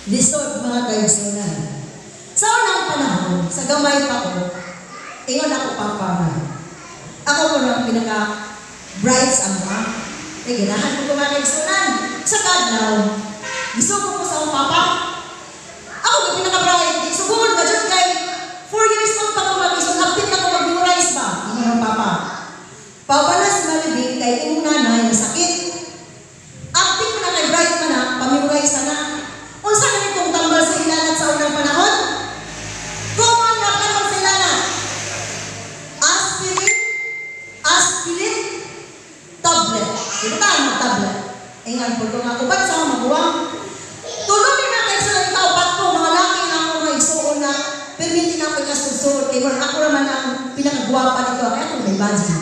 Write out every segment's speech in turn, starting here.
Lisod, mga kaigsunan. Sa unang panahon, sa gamay pa ko, ingon ako papa nga, ako ko ang pinaka bright sa mga. Eh, ganahan ko mga kaigsunan. Sa kadlaw, gisugo ko sa akong papa. Ako yung pinaka-bright. Gisugoon ka dyan kay 4 years old pa ko mag-isod. Update na ko mag-memorize ba? Ingon ang papa. Paubana si Maribik kay imong nanay nasakit. Update mo na kay bright man na, pamemorize na na. Unsa na nitong tambal sa hilanat sa unang panahon? Common nga tambal sa hilanat. Aspirin, aspirin, tablet. Di ba tayo tablet? Ingan po ko nga, uban sa akong maguwang. Tulong ni mga kaigsunan ikaw, bato, mga laki nga ako mga igsuon na, permiti na ako ikasulsuod, kay murag ako naman ang pinakagwapa nito, kaya ako may budget.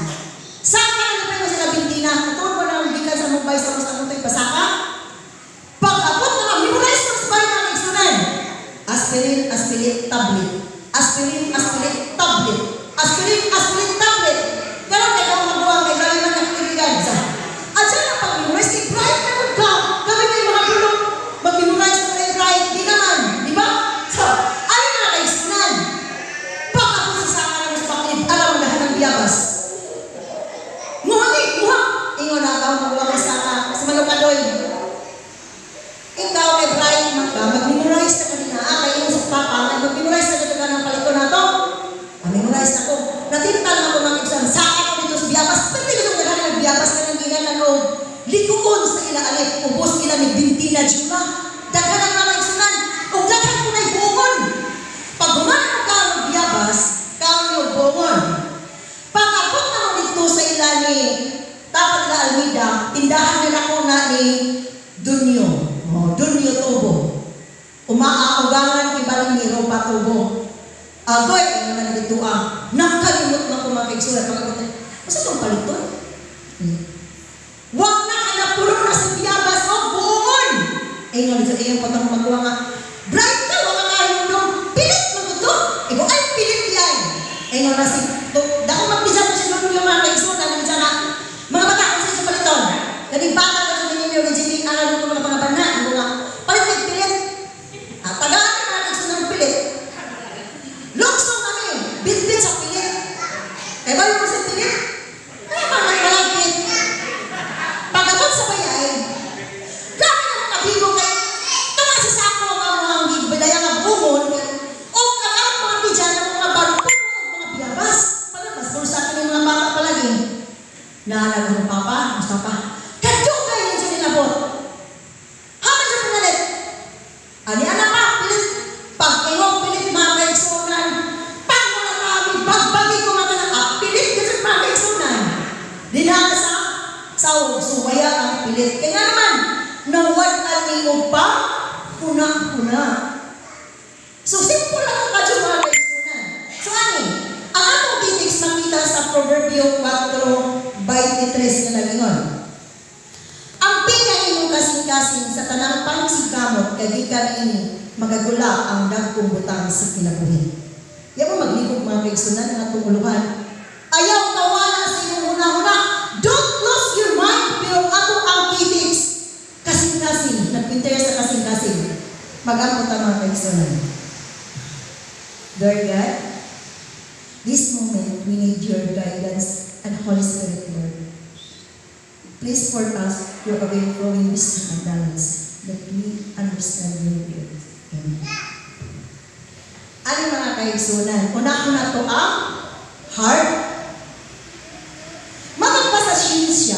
Saka na pa yung sila bintina, natuon mo na ang gikan sa Mumbai sa mas ang ito'y pasaka. Pag-abot na lang, memorize mo sa bahay ng igsunan. Aspirin, aspirin, tablet. Aspirin, aspirin, tablet. Aspirin, aspirin, tablet. Karon kay akong maguwang, kay grabe man ang kaibigan. Sa, adyan ang pag-memorize, kay bright na mun ka. Kami may mga tulong, mag-memorize na kay bright, di naman, di ba? So, ano mga kaigsunan? Pag-abot sa saka ng mas paklib, alam mo dahan ng biyabas. Muha ni, muha. Ingon na ako, maguwang kay saka, sa Malukadoy. Ikaw kay bright man ka, mag-memorize na kanina, kay ingon sa papa, nga mag-memorize na dito ka ng palito na to. Memorize na ko. Natintal na ko mga exam. Saka ko dito sa biyabas. Pwede ko sa daghan ng biyabas ka ng ginan og likuon sa ila alip. Ubos ila ni bintina juma. Daghan ang mga igsunan. Og daghan ko na'y buongon. Pag humana mo ka ng biyabas, kaon niyo buongon. Pag abot na mo dito sa ila ni Tapat ila Almida, tindahan nila ko na ni Dunyo. Oh, Dunyo Tubo. Umaaugangan kibaling ni Ropa Tubo. Agoy, ano na dito ah. Nakalimot na ko mga kaigsunan. Pag-abot na, basta itong paliton. Wag na ka na puno na sa biyabas o buongon. Ay nga, dito iyong patang magawa nga. Bright ka, wala ka ayaw nung pilit mo ito. Ikaw ay pilit yan. Ay nga na si, to, dako magbisa ko si Dunyo mga kaigsunan. Nabisa nga, mga bata, kung sa paliton. Ganing bata ka sa ninyo, ni Jimmy, alam mo mga pangabana. Ang mga palit may pilit. Ah, tagaan ang mga kaigsunan ng pilit. Lukso kami, bitbit sa pilit. Kaya ba yung sa pilit? Kaya ba malagkit? Pag-abot sa bayay, grabe na makabigo kay tama sa sako nga mga gibadaya nga buhon, o ang ang mga bidyan ng mga barong puno og mga biyabas. Palabas, bulsa kami mga bata palagi. Naalala mo papa, gusto pa. Kadugay yun siya nilabot. Haman siya pinalit. Ani anak pa, pilit. Pag-ingong pilit mga kaigsunan, pag wala kami, bagbagi ko mga anak, pilit kasi mga kaigsunan. Dinala sa sawog, suwaya ang pilit. Kaya naman, nawad-an ni pa, huna-huna. So, simple lang ang kadyo mga kaigsunan. So, ani, ang atong titiks makita sa Proverbio 4:23 nga nagingon. Ang pinga imong kasing-kasing sa tanang pangsigkamot kay gikan ini magagula ang dagkong butang sa kinabuhi. Ya mo maglikog mga kaigsunan ang atong uluhan. Ayaw kawala sa imong huna-huna. Don't lose your mind, pero ato ang titiks kasing-kasing, nagpinter sa kasing-kasing. Mag-ampo ta mga kaigsunan. Lord God, this moment we need your guidance and Holy Spirit, Lord. Please pour us your overflowing wisdom and knowledge that we understand your will. Amen. Ano mga kaigsunan? Una-una to ang heart. Matag pa sa siyensya,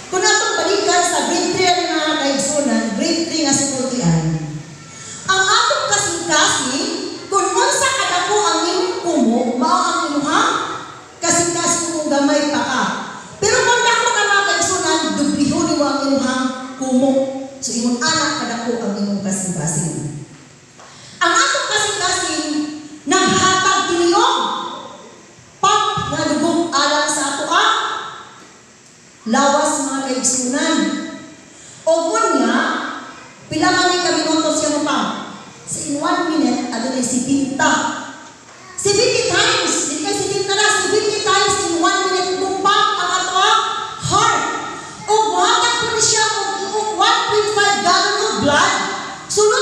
kung atong balikan sa grade 3 ng mga kaigsunan, grade 3 nga sultian, ang atong kasing-kasing, kung unsa kadako ang imong kumo, mao ang imuhang kasing-kasing kung gamay pa ka. Pero kung dako ka mga kaigsunan, dublihon nimo ang imuhang kumo. So ingon anak kadako ang imong kasing-kasing. Ang atong kasing-kasing naghatag kini og pump nga dugong alang sa ato ang lawas mga kaigsunan. O unya, pila man ay kaminuto siya mo pump? Sa in 1 minute, adunay 70. 70 times, hindi kay 70 na, 70 times in 1 minute mo pump ang ato ang heart. O buhatag po ni siya og 1.5 gallon of blood. Sulod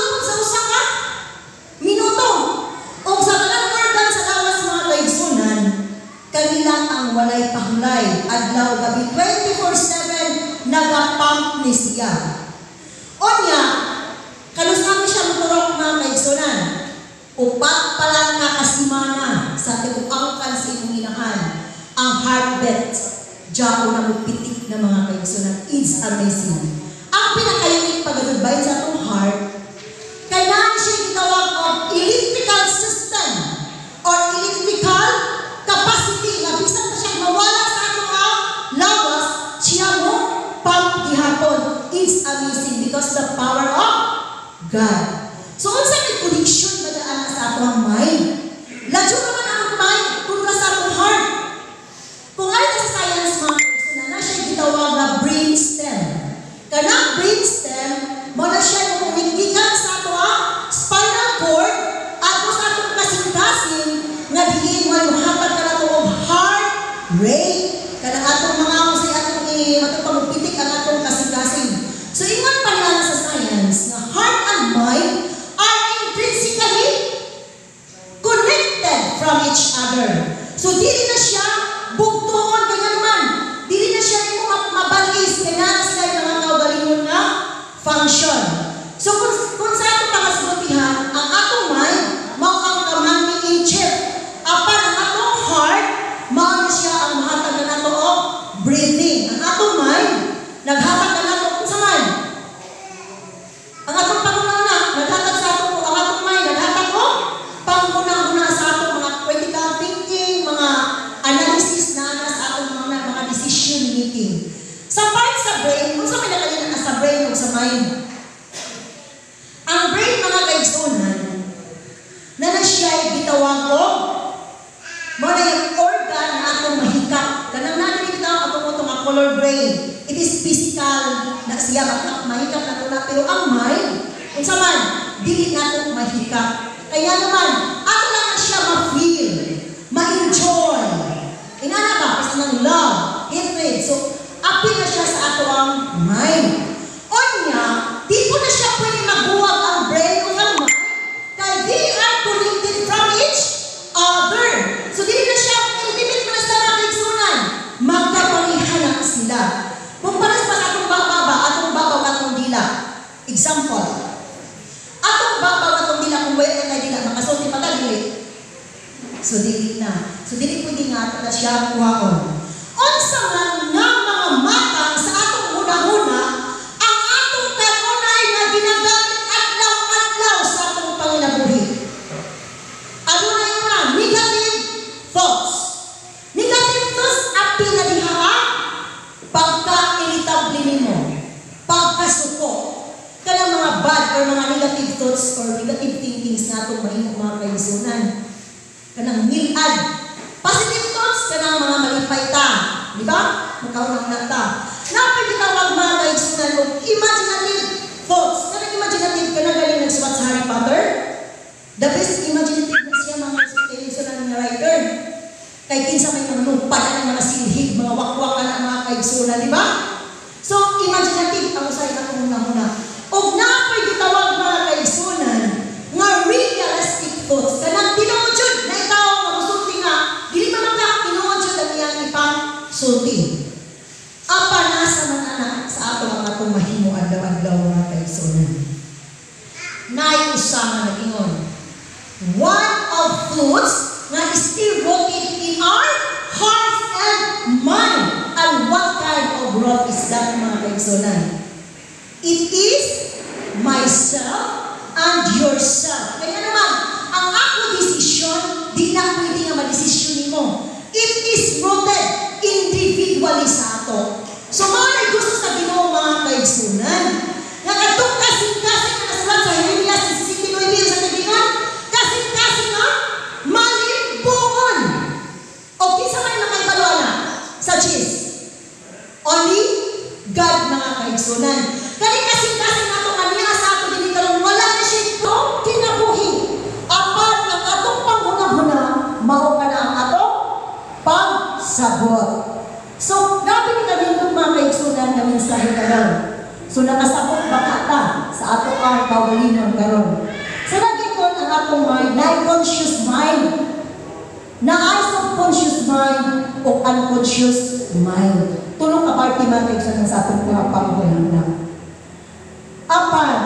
Pump ni siya. Onya, kanus-a siya moturok, mga kaigsunan? 4 pa lang ka kasimana sa tibuangkan sa imong inahan. Ang heartbeat, diyao na mo pitik na, mga kaigsunan. It's amazing. Ang pinaka-unique pag sa atong heart, kay naa siya gitawag og electrical system or electrical capacity nga bisan pa siya mawala sa atong ang lawas, siya mo pump gihapon. It's amazing because the power of God. So unsa may connection ba daan sa atong mind? Ladyo naman ang mind kontra sa atong heart. Kung ayon sa science, mga kaigsunan, na siya gitawag nga brain stem. Kanang brain stem, mo na siya mo sa ato ang spinal cord adto sa atong kasing-kasing nga diin mo mohatag ka nato og heart rate. Kanang atong mga kung sa atong atong pamugpitik ang atong kasing-kasing. So ingon pa nila sa science nga heart and mind are intrinsically connected from each other. So dili na siya bugtuon kay man. Dili na siya nimo mabalis kay naa sila yung mga kaugalingon nga function. So kung sa atong pangasultihan, ang atong mind mao ang commanding in chief. Apan ang atong heart mao na siya ang mahatag na nato og breathing. Ang atong mind naghatag na nato unsa man? Ang atong panguna-una, naghatag sa atong, ang atong mind naghatag og panguna-una sa atong mga critical thinking, mga analysis na ana sa atong mga decision making. Sa part sa brain, kung sa may nakalina na sa brain o sa mind? Ang brain, mga kaigsunan, na na siya gitawag og mao na yung organ na atong mahikap. Kanang naa diri bitaw atong atong nga color gray. It is physical na siya, mahikap na na, pero ang mind, unsa man, dili nato mahikap. Kaya naman, ato lang na siya ma-feel, ma-enjoy. Inana ba? Kasi ng love, hatred. So, apil na siya sa ato ang mind. Onya, di po na siya pwede magbuwag ang brain o ang mind kay they are connected from each other. So, dili na siya intimate mo na sa mga kaigsunan. Magkaparehana sila. Kung pares pa sa atong baba, atong babaw, atong dila. Example, atong babaw, atong dila, kung wala na tayo dila, makasulti pa ta, dili? So, dili na. So, dili pwede nga ato na siya kuhaon. Unsa man nga mga matang sa atong huna-huna ang atong kanunay nga ginagamit adlaw-adlaw sa atong panginabuhi? Adunay una, negative thoughts. Negative thoughts, apil na diha ang pagka-irritable nimo, pagkasuko, kanang mga bad or mga negative thoughts or negative thinkings na atong mahimo, mga kaigsunan. Kanang milad. Positive thoughts, kanang mga malipay ta. Di ba? Makaunang ta. Napay gitawag, mga kaigsunan, og imaginative thoughts. Kanang imaginative, kanang galing nagsuwat sa Harry Potter. The best imaginative na siya, mga kaigsunan, nga writer. Kay kinsa may mga lupad ng mga silhig, mga wakwak na mga kaigsunan, di ba? So, imaginative ang usay atong huna-huna. Og napoy gitawag, mga kaigsunan, nga realistic thoughts. Kanang tinuod jud na ikaw nga musulti nga dili man ka tinuod jud ang iyang ipasulti. Apa nasa man ana sa ato ang atong mahimo adlaw-adlaw, mga kaigsunan? Naay usa nga nag-ingon. One of thoughts nga is still rooted in our hearts and mind. And what kind of root is that, mga kaigsunan? It is myself and yourself. Kaya naman, ang ako decision, di na pwede nga madesisyon nimo. It is rooted individually sa ato. So, mao na gusto sa Ginoo, mga kaigsunan. Nga katong kasing-kasing nga nasulat sa Jeremias 17:9 sa Tibigan, kasing-kasing nga malimbuon. O kinsa may makaibalo ana? Sa cheese. Only God, mga kaigsunan. Kani kasing-kasing nato nga niya sa ato dinhi karon, wala na siya ito kinabuhi. Apan ang atong panghuna-huna mao ka na ang atong pagsabot. So, grabe ni kanindot, mga kaigsunan, nga mensahe karon. So, nakasabot ba ka ta sa ato ang kaugalingon karon? So, nag-ingon ang atong mind, na conscious mind, na ay subconscious mind o unconscious mind. Tulo ka parte, mga kaigsunan, sa atong mga panghunahuna. Apan,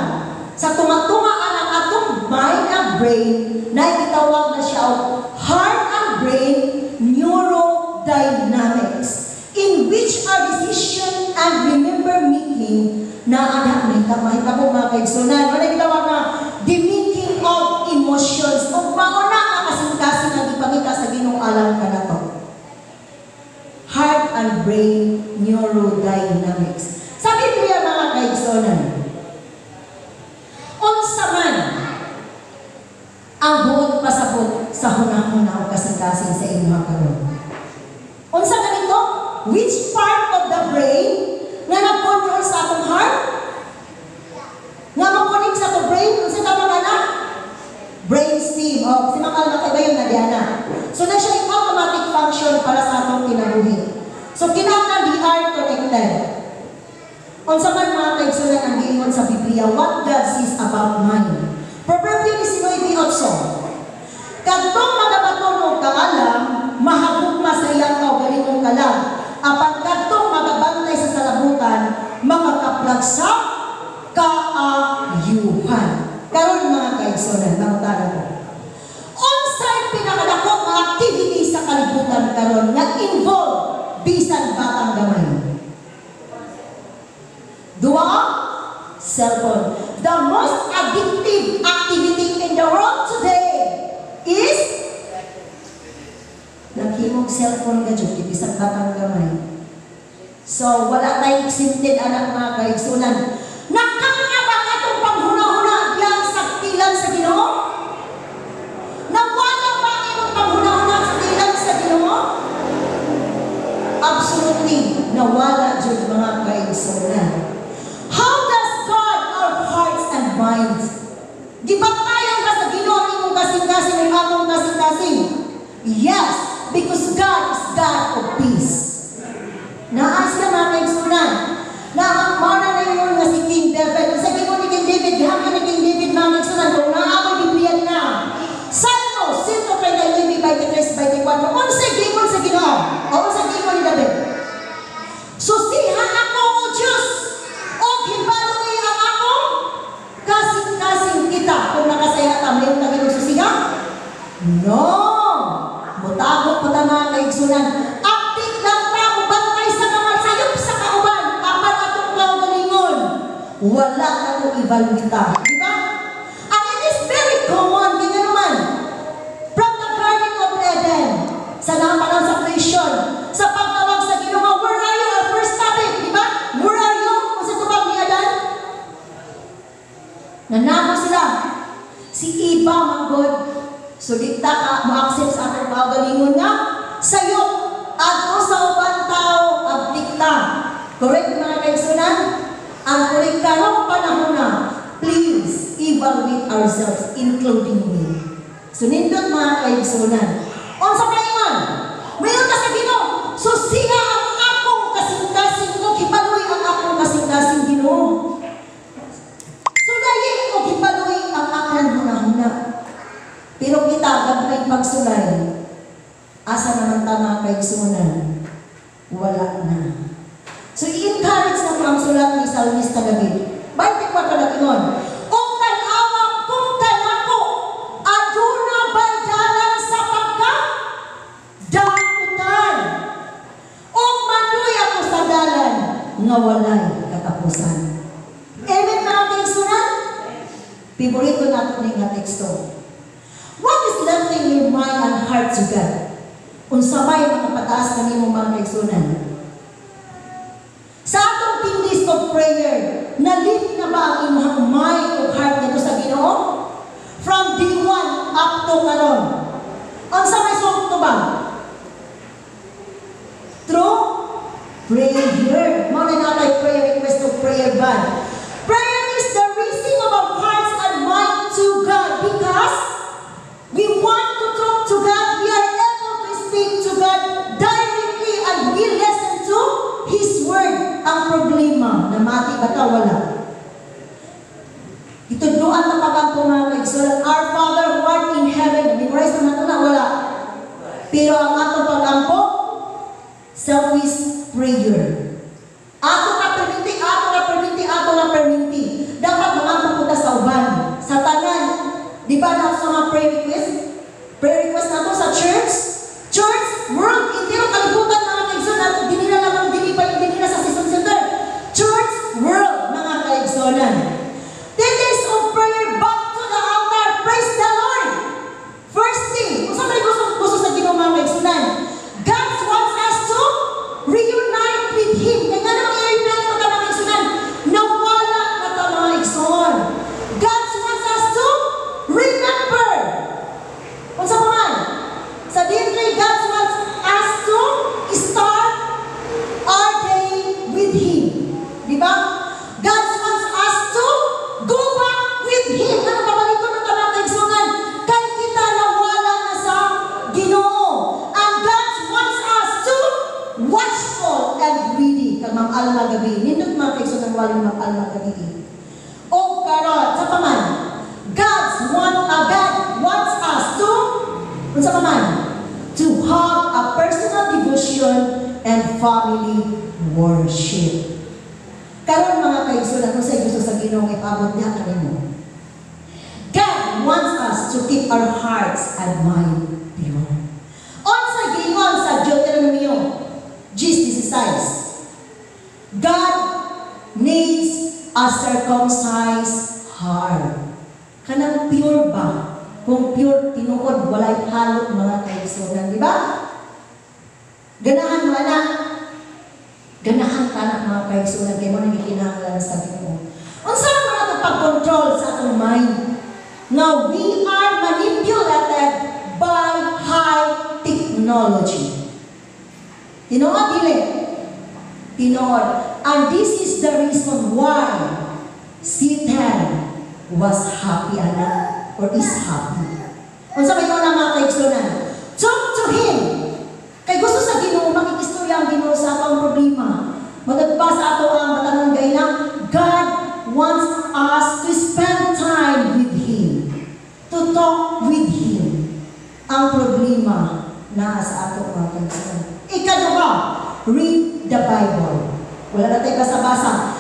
sa tunga-tungaan ang atong mind and brain, na gitawag na siya og heart and brain neurodynamics, in which our decision and remember making na ana mahitabo, mga kaigsunan. Wala gitawag na the making of emotions. Ug mao na nga kasing-kasing ang gipangita sa Ginoo alang kanato. Heart and brain neurodynamics. Sa Biblia, mga kaigsunan, unsa man ang buot pasabot sa hunahuna o kasing-kasing sa inyong karon? Unsa ganito? Which part of the brain nga nag-control sa atong heart? Nga mo-connect sa atong brain? Unsa tawag ana? Brain stem. O, si Makal makaibayon na diana. So, na siya yung automatic function para sa atong kinabuhi. So, kinahanglan they are connected. Unsa man, mga kaigsunan, ang giingon sa Biblia, what God says about mind? Proverbio 19:8. "Kadtong magabaton og kaalam, mahagugma sa iyang kaugalingong kalag. Apan kadtong magabantay sa salabutan, makakaplag sa kaayuhan." Karon, mga kaigsunan, mangutana ko. Unsay pinakadako nga activity sa kalibutan karon nga involve bisan batang gamay? Duwa, cellphone. The most addictive activity in the world today is naghimog cellphone ka jud bisan batang gamay. So, wala tayong exempted anak, mga kaigsunan. Nakanga ba ang atong panghuna-huna diyan sa tilan sa Ginoo? Nawala ba ang imong panghuna-huna sa tilan sa Ginoo? Absolutely, nawala jud, mga kaigsunan. How does God our hearts and minds? Gibantayan ba sa Ginoo ang imong kasing-kasing ug akong kasing-kasing? Yes, because God is God of peace. Naa siya, mga kaigsunan. Na mao na ingon nga si King David. Sa gingon ni King David, gihamon ni King David, mga kaigsunan, kung naa ko'y Biblia na. Salmo 139, 23, 24. Unsay gingon sa Ginoo? O unsay gingon ni David? "Susiha ako, O Diyos, ug hibaloi ang akong kasing-kasing." Kita, kung nakasaya ta, may tagilong susiha? No! Mutago pa ta, mga kaigsunan. Aptik lang ta, bantay sa mga sayop sa kauban, apan atong kaugalingon, wala na itong evaluate. Di ba? And it is very common, ganyan naman. From the Garden of Eden, sa napanang sa creation, sa pagtawag sa Ginoo, "Where are you?" Our first topic, di ba? "Where are you?" Kung sa tubag ni Adan, nanako sila. Si Eva manggod. So di ta ka mo-accept sa atong kaugalingon nga sayop adto sa uban tao, abtik ta. Correct, mga kaigsunan? Ang correct karong panahon na, please evaluate ourselves, including me. So nindot, mga kaigsunan. Unsa pa ingon? Mayon ka sa Ginoo, "Susiha ang akong kasing-kasing ug hibaluy ang akong kasing-kasing, Ginoo. Sulayi ug hibaluy ang akong hunahuna." Pero kita gagmay pagsulay. Asa naman ta, mga kaigsunan? Wala na. So i-encourage na ko ang sulat ni Salmista David. 24 nag-ingon, "Og tan-awa kung kanako, aduna bay dalan sa pagka dautan? Og maluy ako sa dalan nga walay katapusan." Amen, mga kaigsunan? Favorito nato ni nga teksto. What is lifting your mind and heart to God? Unsa may makapataas kanimo, mga kaigsunan? Sa atong 10 days of prayer, na-lift na ba ang imong mind o heart ngadto sa Ginoo? From day 1 up to karon. Unsa may sulto ba? Through prayer. Mao na natay prayer request to prayer ban. Prayer is the raising of our hearts and mind to God because we want to talk to God. We are able to speak to God directly and we listen to His word. Ang problema, namati ba ta? Wala. Itudluan na pag-ampo, mga kaigsunan, "Our Father who art in heaven." Memorize naman ito na, wala. Pero ang atong pag-ampo, selfish prayer. mga prayer request. Prayer request nato sa church. Church, world, entero kalibutan, mga kaigsoon, dinhi na lamang, dili pa yung dinhi na sa Season Center. Church, world, mga kaigsuonan. 10 days of prayer, back to the altar. Praise the Lord. First thing, kung unsa may gusto sa Ginoo, mga kaigsuonan, God wants us to reunite with Him. Kaya nga naman i-reunite mo ka, mga kaigsuonan, nawala na ta, mga igsoon. God wants us to remember. Unsa pa man? Sa day 3, God wants us to start our day with Him. Di ba? God wants us to go back with Him. Ano pabalikon ng mga kaigsuonan? Kay kita nawala na sa Ginoo. And God wants us to watchful and ready. Kag Ma'am Alma gabi. Nindot, mga kaigsuonan, wala Ma'am Alma gabi. O karon, unsa pa man, God wants us to, unsa pa man, to have a personal devotion and family worship. Karon, mga kaigsuonan, kung sa gusto sa Ginoo ipabot niya kanimo. God wants us to keep our hearts and mind pure. Unsa giingon sa Deuteronomio 10:16? God needs a circumcised heart. Kanang pure ba? Kung pure tinuod, walay halo, mga kaigsuonan, di ba? Ganahan mo na. Ganahan ka na, mga kaigsuonan, kay mao nang gikinahanglan sa Ginoo. Unsa man mga itong pag-control sa atong mind? Now, we are manipulated by high technology. Tinuod, dili? Tinuod. And this is the reason why Satan was happy, anak, or is happy. Unsa may na, mga kaigsuonan? Talk to him. Kay gusto sa Ginoo makikistorya ang Ginoo sa atong problema. Matod pa sa ato ang batanon gay na God wants us to spend time with Him. To talk with Him. Ang problema naa sa ato, mga kaigsuonan. Ikaduha, read the Bible. Wala na tayo basa-basa.